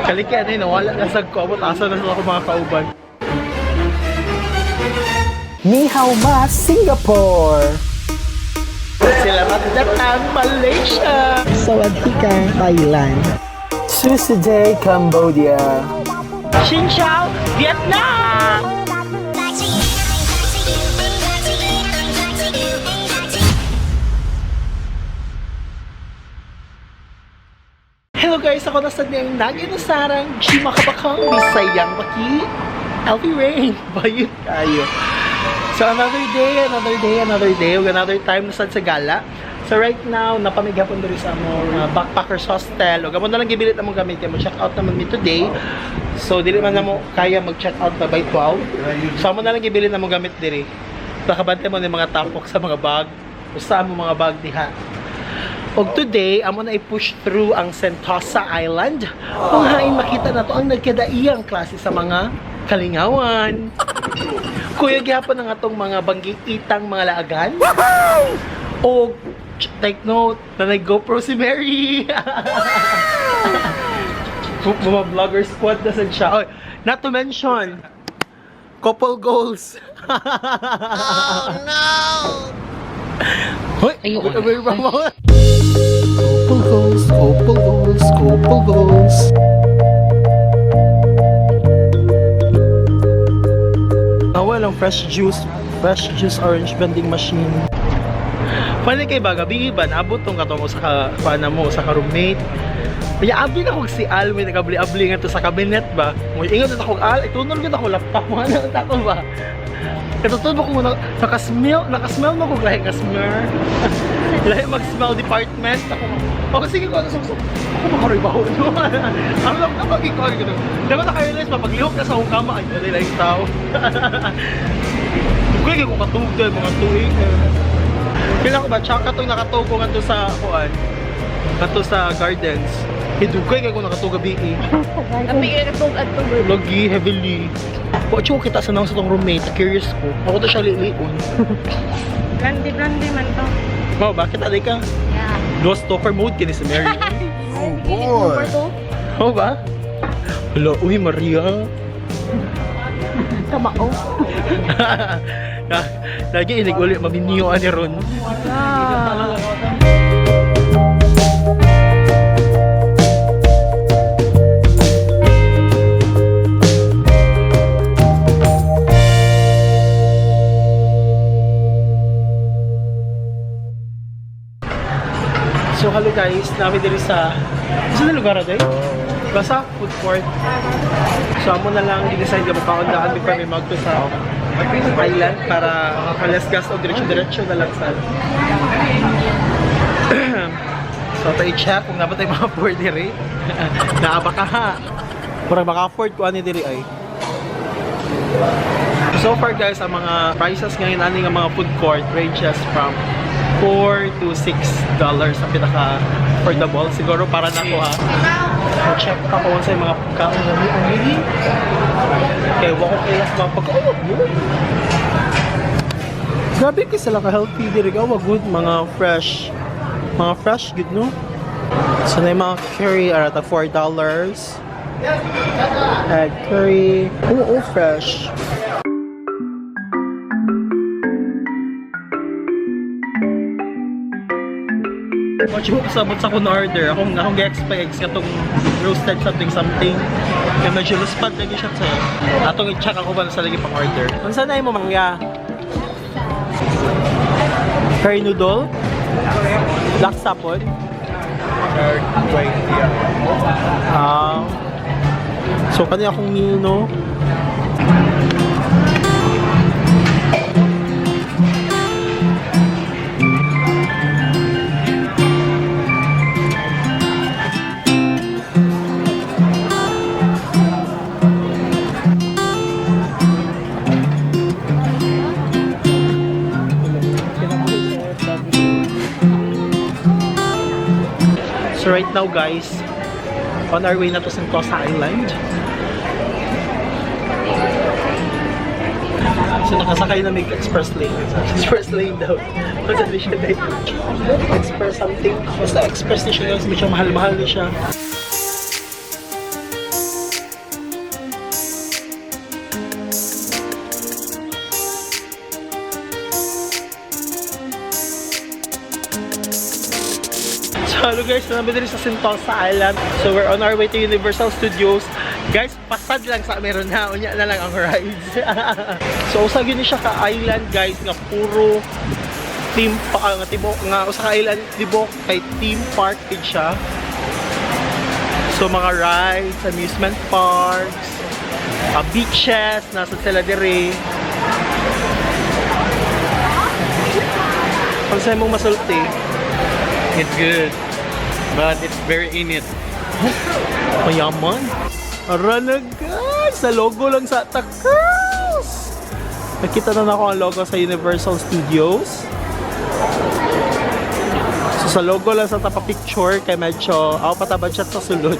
Kaliki ano yun, wala na sa ko. Abot asa na sa ako mga kauban. Ni hao ma, Singapore! Selamat datang, Malaysia! Sawadika, Thailand. Tuesday, Cambodia. Xin chào, Vietnam! Hello guys, ako na sa niyang nag-inusarang G Makabakang Bisayang Baki, Alfie Rain, bayot kayo. So another day, another day, another day, ug another time na sad sa gala. So right now, napamighapon diri sa among backpackers hostel. Ug amo na lang gibilit among gamit kay mo check out naman mi today. So dili man namo kaya mag-check out pa by 12. So amo na lang gibilit among gamit diri. Nakabante mo ni mga tapok sa mga bag. Usa mo mga bag diha. Og today, amo na i-push through ang Sentosa Island. Kung hain makita na to ang nagkadaiyang klase sa mga kalingawan. Kuya gihapon ang atong mga banggiitang mga laagan. O take note na nag-GoPro si Mary. Mga vlogger squad na sad siya. Oy, not to mention, couple goals. Oh no! Hoy, couple goals, couple goals, couple goals. Ah, walang fresh juice orange vending machine. Funny kay ba, gabi ba, naabot tong katong sa ka, kuana mo, sa ka roommate. Kaya abi na kog si Al, may nagabli-abli nga to sa cabinet ba. Mo ingon na akong Al, itunol gyud ako laptop mo ano ta ko ba. Katutun mo kung nakasmell, nakasmell mo kog lahi nga smell. Lahi mag-smell department ako. Ako sige ko ano so, ako makaroy baho no. Ano lang na pag-ikaw ko. Dapat naka-realize pa paglihok na sa akong kama ay dali lang tao. Dugay kay ko katug dahil mga tuig. Kailan ko ba tsaka tong nakatug ko ngadto sa kuan. Ngadto sa gardens. Hidugay kay ko nakatug gabi eh. Tapi ka tug at tug. Lagi heavily. Wa ko kita sa nang sa tong roommate, curious ko. Ako to siya lilion. Blandi blandi man to. Mao bakit aday ka? Yeah. Do stalker mode kini si Mary. Oh boy. Mao ba? Hala, uy Maria. Kamao. Na, lagi inig uli maminyo ani ron. Ah. So hello guys, namin diri sa sa na lugar aday? Basta food court. So amo na lang i-decide ka magkaon before may magto sa island para less gas o diretso-diretso na lang sa. So tayo i-check kung dapat tayo maka-afford diri. Naa ba ka ha? Murag maka-afford ko ani diri ay. So far guys, ang mga prices ngayon ani nga mga food court ranges from $4 to $6 ang pinaka affordable siguro para na ko ha. So check pa ko sa mga pagkaon na ni Kay wa ko kailas mga pagkaon. Oh, good. Grabe kay sila ka healthy diri ka good mga fresh. Mga fresh good no. So na yung mga curry are at $4. Egg curry. Oh, oh fresh. Watch mo kasabot sa akong order. Akong akong gi-expect katong roasted something something. Kaya medyo luspad lagi siya sa atong i-check ako ba sa lagi pang order. Unsa na imo mangya? Curry noodle? Laksa pod? Ah. So kani akong meal no. So right now guys, on our way na to Sentosa Island. So nakasakay na may express lane. Express lane daw. Basta di siya dahil. Express something. Basta express ni siya guys. Medyo mahal-mahal ni siya. So hello guys, namin diri sa Sentosa Island. So we're on our way to Universal Studios. Guys, pasad lang sa meron na. Unya na lang ang rides. So usa gyud ni siya ka island, guys, nga puro theme pa nga tibok nga usa ka island tibok kay theme park gid siya. So mga rides, amusement parks, beaches, nasa sila diri. Kung mong masulti? It's good. But it's very init. Mayaman. Ara na guys, sa logo lang sa takas. Nakita na nako ang logo sa Universal Studios. So sa logo lang sa tapa picture kay medyo ako patabad siya sa sulod.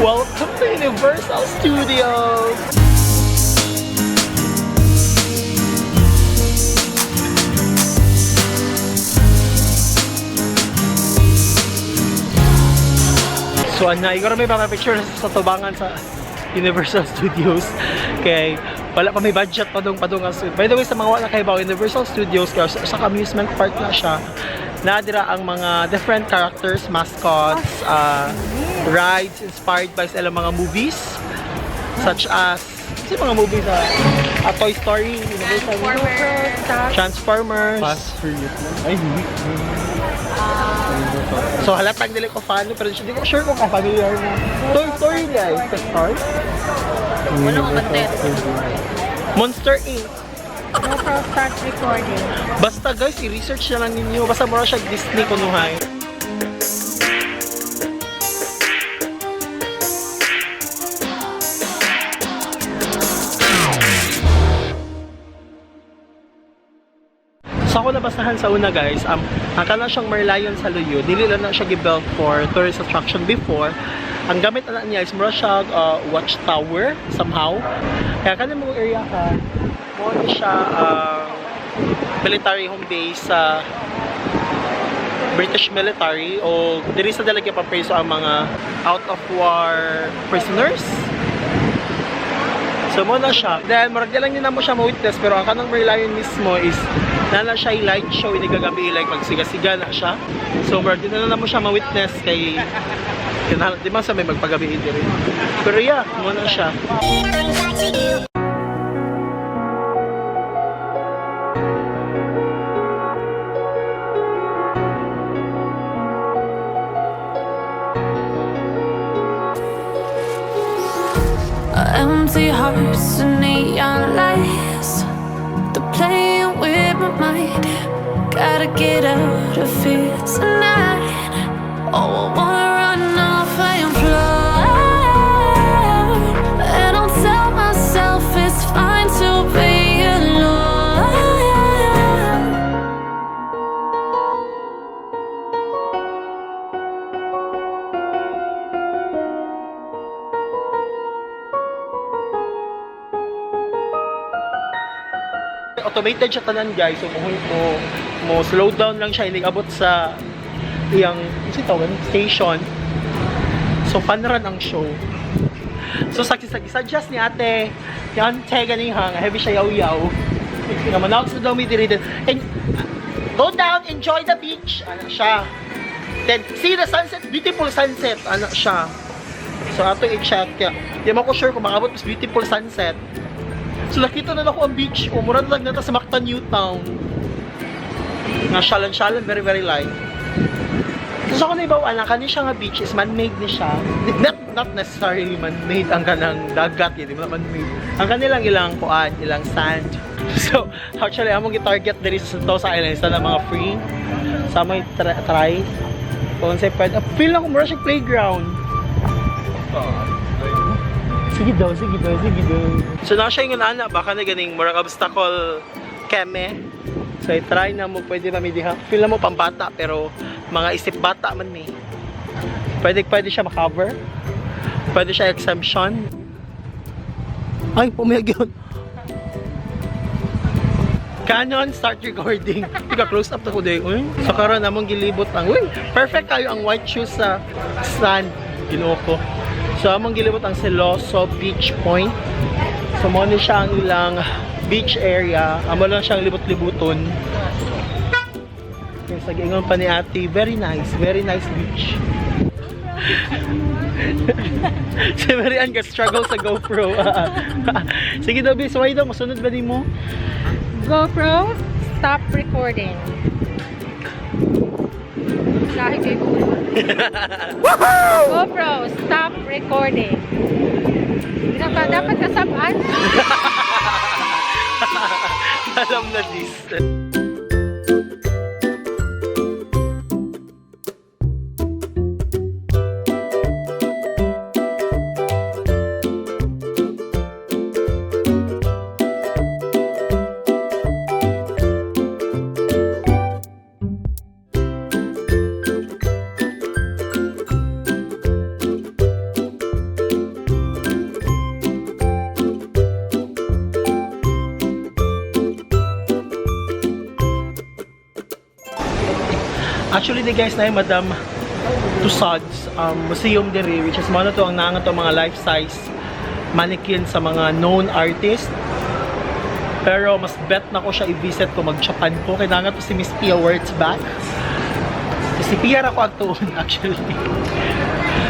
Welcome to Universal Studios! So ana, iguro may mga picture sa tubangan sa Universal Studios. Kay wala pa may budget padung padung. By the way, sa mga wala kay Universal Studios kay sa amusement park na siya. Nadira ang mga different characters, mascots, rides inspired by sa ilang mga movies such as sa mga movies, Toy Story, Universal Transformers. Transformers. Fast Furious. Ay, hindi. So halatang dili ko fan pero hindi ko sure kung ka-familiar mo. Toy Story guys, Toy Story. Wala ko bantay. Monster Inc. GoPro, start recording. Basta guys, i-research na lang ninyo. Basta mura siya Disney kunuhay. So ako nabasahan sa una guys, ang kana siyang Merlion sa Luyo, dili lang na siya gi-built for tourist attraction before. Ang gamit na niya is mura siya watchtower somehow. Kaya kanin mo area ka, mo ni siya military home base sa British military o diri sa dalaga pa preso ang mga out of war prisoners. So mo na siya. Then murag di lang nila mo siya ma-witness pero ang kanang Merlion mismo is na siya yung light show ini gagabi like magsiga-siga na siya. So murag di na lang mo siya ma-witness kay kinahanglan di man sa may magpagabi diri. Pero yeah, mo na siya. Empty hearts and neon lights. They're playing with my mind. Gotta get out of here tonight. Oh, I wanna run off and fly. And I'll tell myself it's fine to be alone. Automated siya tanan guys. So mo slow down lang siya inig abot sa iyang kasi tawag station. So panran ang show. So sa suggest ni ate, ni ante ganiha nga heavy siya yaw-yaw. Nga manaog sa daw mi diri din. And go down, enjoy the beach. Ano siya. Then see the sunset, beautiful sunset. Ano siya. So ato i-check. Di mo ko sure kung makabot mas beautiful sunset. So nakita na ako ang beach. Umurad lang nata sa Mactan New Town. Nga shalan-shalan, very very light. So ako naibaw ang kani siya nga beach is man-made ni siya. Not necessarily man-made ang kanang dagat, hindi mo na man-made. Ang kanilang ilang kuan, ilang sand. So actually among gi-target diri sa Sentosa Island sa mga free. Sa may try. Kung sa pwede, feel lang ko mura siya playground. Sige daw, sige daw, sige daw. So na siya yung ana, baka na ganing murag obstacle keme. So i-try na mo, pwede ba may diha. Feel na mo pambata pero mga isip bata man ni. Pwede siya makover. Pwede siya exemption. Ay, pumayag yun. Canon, start recording. Ika close up na ko day. Uy, so karon among gilibot ang uy, perfect kayo ang white shoes sa sand. Ginoo ko. So among gilibot ang Siloso Beach Point. So mo ni siya ang ilang beach area. Amo lang siyang libot-libuton. Guys, nag-ingon pa ni ate. Very nice beach. Si Mary Ann ka-struggle sa GoPro. Sige daw, bis. Why daw? Masunod ba ni mo? GoPro, stop recording. Kahit kay Google. GoPro, stop recording. Dapat, dapat kasabaan. Alam na this. Actually, di guys, na yung Madam Tussauds Museum diri, which is mao na to ang naanga to mga life-size mannequin sa mga known artist. Pero mas bet na ko siya i-visit kung mag-Japan ko. Kailangan to si Miss Pia Wurtzbach. Si Pia ra ko atuon actually.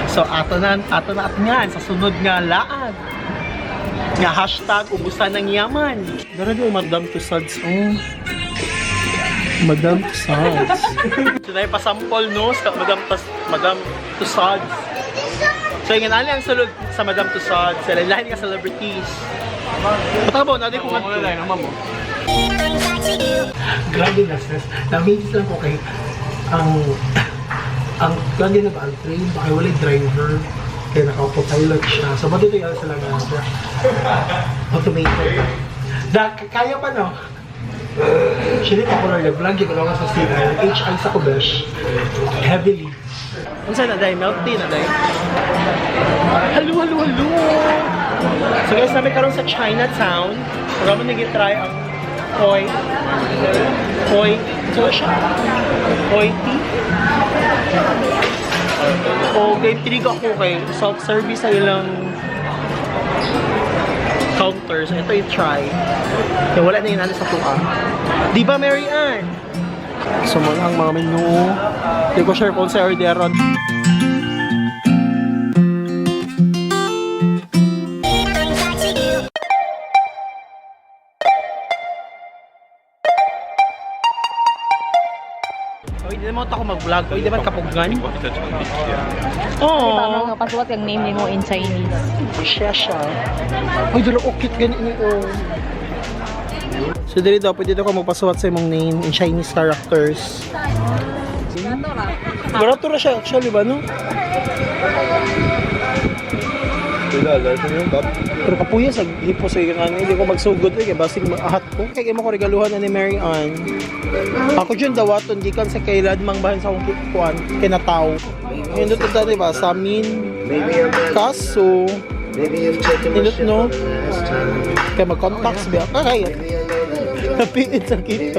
So ato na at nga sa sunod nga laad. Nga hashtag ubusan ng yaman. Dara di Madam Tussauds. Oh. Madam Tussauds. So na pasample no sa Madam Tussauds. So yung ani ang sulod sa Madam Tussauds, sila lahi nga celebrities. Patakabaw na di ko ngadto. Grabe na sis. Na-amaze lang ko kay ang lagi na ba ang train ba kay wala driver kaya naka-autopilot siya. So matuto yan sila nga automated. Da, kaya pa no? Actually, popular na vlog yung nga sa CR. HI sa Kubesh. Heavily. Ano sa'yo na, day? Milk tea na, day? Hello, hello, hello! So guys, namin karon sa Chinatown. Pero mo nag-try ang koi. Koi. So siya. Koi tea. Okay, pinig ako kay self-service sa ilang counter. So ito i-try. Kaya wala na yun ano sa tuwa. Di ba, Mary Ann? So muna ang mga menu. Di ko sure kung sa orderon. Oy, di naman ako mag-vlog. Oy, di man kapugan. Oo. Diba, mga pasuwat yung name ni mo in Chinese. Siya siya. Uy, dalo, oh, cute ganun ni oh. So, dili daw, pwede daw ka magpasuwat sa imong name in Chinese characters. Barato ra siya actually ba, no? Pero kapuya sa hipo sa iyo ano, hindi ko magsugod eh, kay basig maahat ko. Kay imo ko regaluhan na ni Mary Ann. Ako dyan dawaton gikan sa kay Ladmang bahan sa akong kuan kinataw. Nindot na dati ba sa amin. Kaso nindot no. Kay mag-contacts ba? Kaya. Napiit sa kita.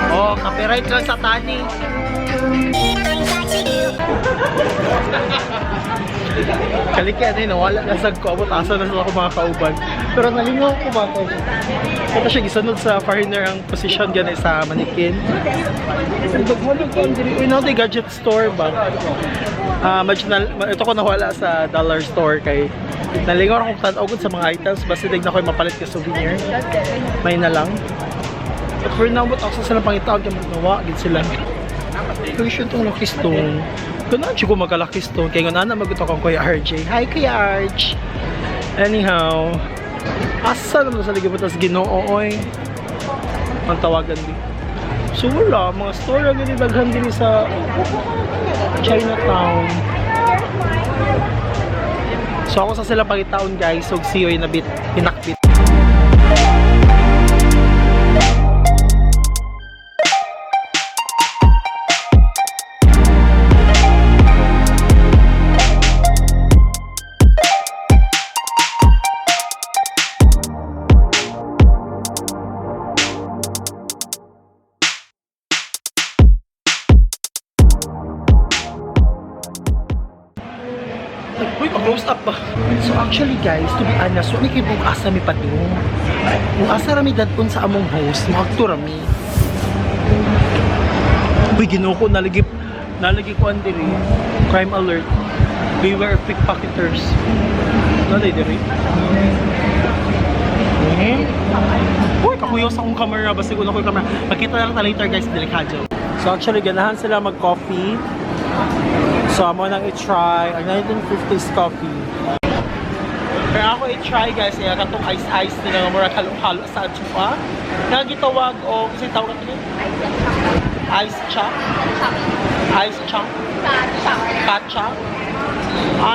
Oh, copyright lang sa tani. Kaliki ano yun, nawala na sa ko, abot asa na sila ko mga kauban. Pero nalingaw ko ba ko? Ito siya gisunod sa foreigner ang position gani sa manikin. Daghan ko diri, uy na gadget store ba? Ah, ito ko nawala sa dollar store kay nalingaw akong tan-aw gud sa mga items basta dig na ko mapalit ka souvenir. May na lang. But for now, but ako sa silang pangitaon kay magnawa gid sila. Uy, siya itong Lucky Stone. Ganun siya ko magka-Lucky Stone. Kaya nga na maguto kong Kuya RJ. Hi, Kuya Arch! Anyhow, asa naman sa ligid tas Ginoo oy. Ang tawagan di. So wala, mga store ang ganit daghan din sa Chinatown. So ako sa sila pangitaon guys, so see you in a bit, hinakbit. Uy, pa-close up ba? So actually guys, to be honest, wala kay buong asa mi padung. Kung asa rami dadon sa among host, maagto rami. Uy, Ginoo ko, nalagi, nalagi ko ang diri. Crime alert. Beware of pickpocketers. Nalay diri. Eh? Uy, kakuyaw sa akong camera. Basta ko na ko yung camera. Makita na lang ta later, guys, delikado. So actually, ganahan sila mag-coffee. So, amo nang i-try ang 1950s coffee. Pero ako i-try, guys, kaya katong ice-ice nila nga mura halo-halo sa atsupa. Nagitawag o kasi tawag natin yun? Ice chop. Ice chop. Kacha.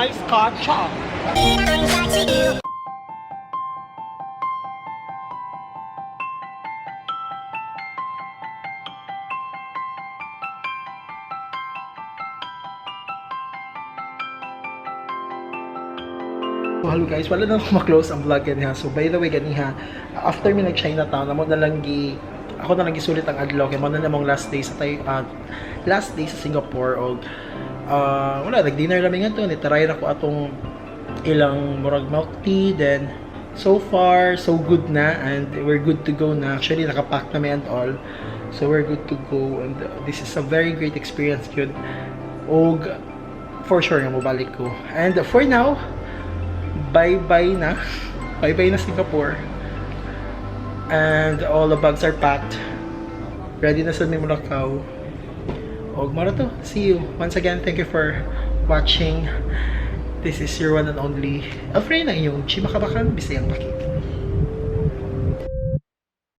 Ice kacha. So, hello guys, wala na ako ma-close ang vlog ganiha. So by the way ganiha, after mi nag Chinatown, amo na lang gi ako na lang gisulit ang adlaw kay mo na namong last day sa tay last day sa Singapore og wala, nag-dinner lang mi ngadto, ni try ra ko atong ilang murag milk tea. Then so far so good na and we're good to go na. Actually, nakapack na mi and all, so we're good to go and this is a very great experience yun og for sure nga mobalik ko. And for now, bye-bye na. Bye-bye na, Singapore. And all the bags are packed. Ready na sa mi mulakaw. Og mao ra to. See you. Once again, thank you for watching. This is your one and only Alfred na inyong Chimakabakang Bisayang Baki.